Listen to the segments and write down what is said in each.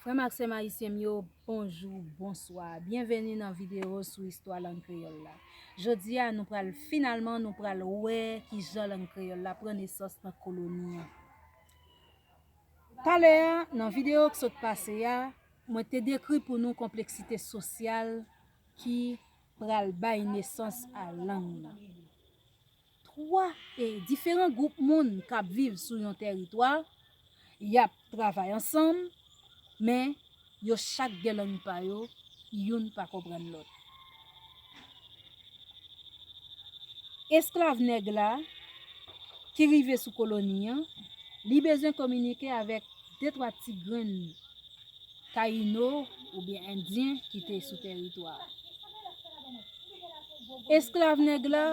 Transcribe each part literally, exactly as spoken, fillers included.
Frè m ak sè m ayisyen m yo, bonjou, bonswa. Byenveni nan videyo sou istwa lang kreyòl la. Jodi a, nou pral finalman, nou pral wè kijan lang kreyòl la pran nesans nan koloni an. Talè a, nan videyo k sot pase a, mwen te dekri pou nou konpleksite sosyal ki pral bay nesans a lang nan. Twa e diferan gwoup moun k ap viv sou yon tèritwa, y ap travay ansanm, men yo chak gen lang pa yo, youn pa konprann lòt. Esklav nèg la, ki rive sou koloni an, li bezwen kominike avèk de twa ti grenn Tayino oubyen Endyen ki te sou tèritwa a. Esklav nèg la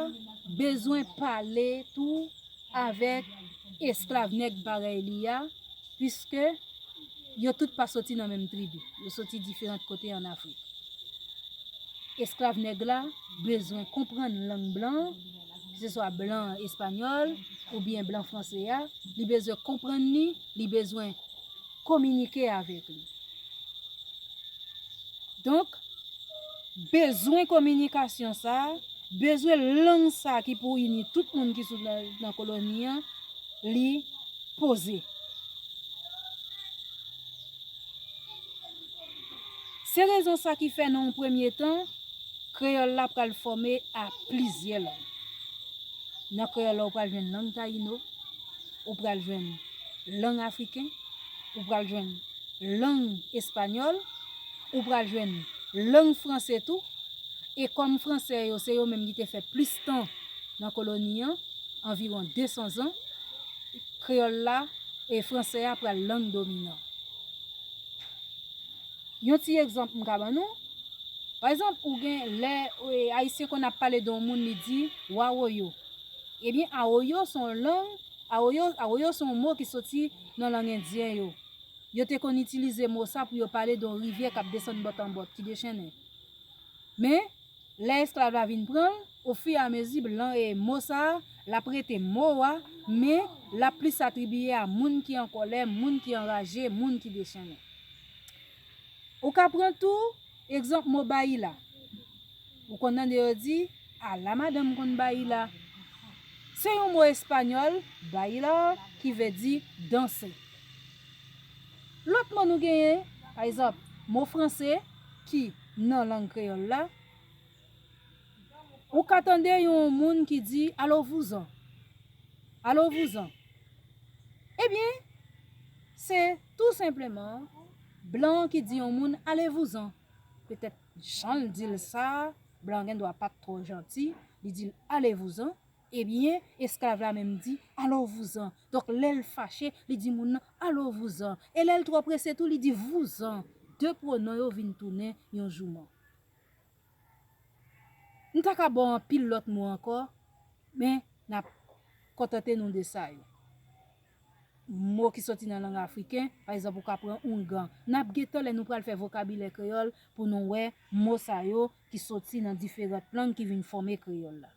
bezwen pale tou avèk esklav nèg parèy li a, piske yo tout pa soti nan menm tribi, yo soti diferan kote ann Afrik. Esklav nèg la bezwen konprann lang blan, keseswa blan espanyòl oubyen blan franse a, li bezwen konprann li, li bezwen kominike avèk li. Donk, bezwen kominikasyon sa, bezwen lang sa ki pou ini tout moun ki sou nan, nan koloni an, li poze. Se rezon sa ki fè nan yon premye tan, kreyòl la pral fòme a plizyè lang. Nan kreyòl la, ou pral jwenn lang tayino, ou pral jwenn lang afriken, ou pral jwenn lang espanyòl, ou pral jwenn lang franse tou. E kòm franse yo, se yo menm ki te fè plis tan nan koloni an, anviwon de san zan, kreyòl la e franse a pral lang dominan. Yon ti egzanp m ka ban nou. Pa egzanp, ou gen lè, e, Ayisyen konn ap pale de yon moun, li di, "Wa woyo." Ebyen, awoyo se yon lang, awoyo, awoyo se yon mo ki soti nan lang endyen yo. Yo te konn itilize mo sa pou yo pale de yon rivyè k ap desann bòt an bòt, ki dechennen. Men, lè esklav la vin pran l, ofiramezi, blan e mo sa a, l ap rete mo a, men l ap plis atribiye a moun ki an kòlè, moun ki anraje, moun ki dechennen. Ou ka pran tou egzanp mo bayila. Ou konn tande yo di, "Ala madanm konn bayila." Se yon mo espanyòl, bailar, ki vle di danse. Lòt mo nou genyen, pa egzanp, mo franse ki nan lang kreyòl la, ou ka tande yon moun ki di, "Alo vouzan." Alo vouzan. Ebyen, se tou senpleman blan ki di yon moun, "Ale vouzan." Petèt jan l di l sa, blan gendwa pa t twò janti, li di l, "Ale vouzan." Ebyen, esklav la menm di, "Alo vouzan." Donk, lè l fache, li di moun nan, "Alo vouzan." E lè l twò prese tou, li di, "Vouzan." De pwonon yo vin tounen yon jouman. M ta ka ba w anpil lòt mo ankò, men n ap kontante nou de sa yo. Mo ki soti nan lang afriken, pa egzanp, ou ka pran oungan. N ap gentan lè nou pral fè vokabilè kreyòl pou nou wè mo sa yo ki soti nan diferan lang ki vin fòme kreyòl la.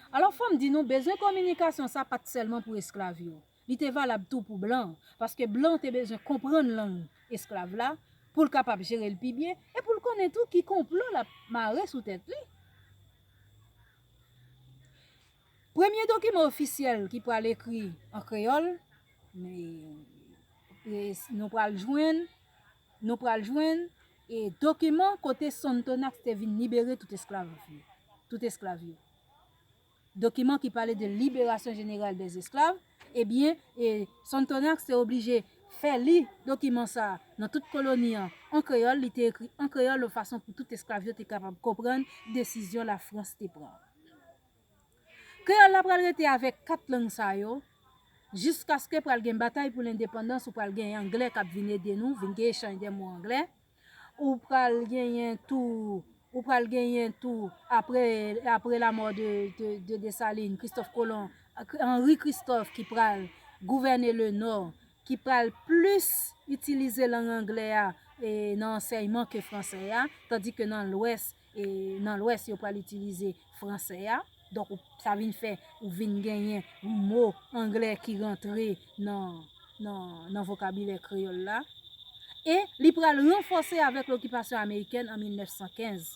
Alò, fò m di nou, bezwen kominikasyon sa pa t sèlman pou esklav yo. Li te valab tou pou blan, paske blan te bezwen konprann lang esklav la pou l kapab jere l pi byen e pou l konnen tou ki konplo l ap mare sou tèt li. Premye dokiman ofisyèl ki pral ekri an kreyòl, e, e, nou pral jwenn, nou pral jwenn, e, dokiman kote Sonthonax te vin libere tout esklav yo, tout esklav yo. Dokiman ki pale de liberasyon jeneral dèz esklav, ebyen, e, Sonthonax te oblije fè li dokiman sa a nan tout koloni an, an kreyòl, li te ekri an kreyòl yon fason pou tout esklav yo te kapab konprann desizyon Lafrans te pran. Kreyòl la pral rete avèk kat lang sa yo, jiskaske pral gen batay pou lendepandans, ou pral gen anglè k ap vin ede nou, vin gen echanj de mo anglè. Ou pral genyen tou, ou pral genyen tou, apre, apre lamò de, de, de Desalin, Kristòf Kolon, Henri Christophe ki pral gouvène le Nò, ki pral plis itilize lang anglè a, e, nan ansèyman ke fransè a, tandi ke nan Lwès, e, nan Lwès yo pral itilize fransè a. Donk, ou, sa vin fè ou vin genyen mo anglè ki rantre nan, nan, nan vokabilè kreyòl la. E li pral ranfòse avèk lokipasyon amerikèn an mil nèf san kenz.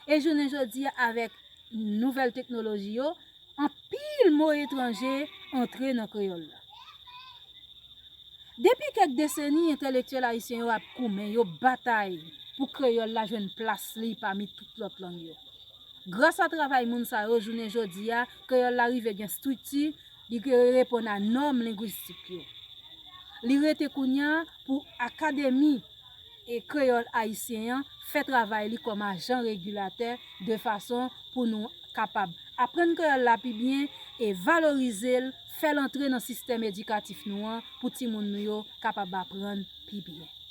E jounen jodi a, avèk nouvèl teknoloji yo, anpil mo etranje antre nan kreyòl la. Depi kèk deseni, entèlektyèl ayisyen yo ap goumen, yo batay pou kreyòl la jwenn plas li pami tout lòt lang yo. Gras a travay moun sa yo, jounen jodi a, kreyòl la rive gen estrikti, li ke reponn a nòm lengwistik yo. Li rete kounye a pou akademi e kreyòl ayisyen an fè travay li kòm ajan regilatè, de fason pou nou kapab aprann kreyòl la pi byen e valorize l, fè l antre nan sistèm edikatif nou an pou timoun nou yo kapab aprann pi byen.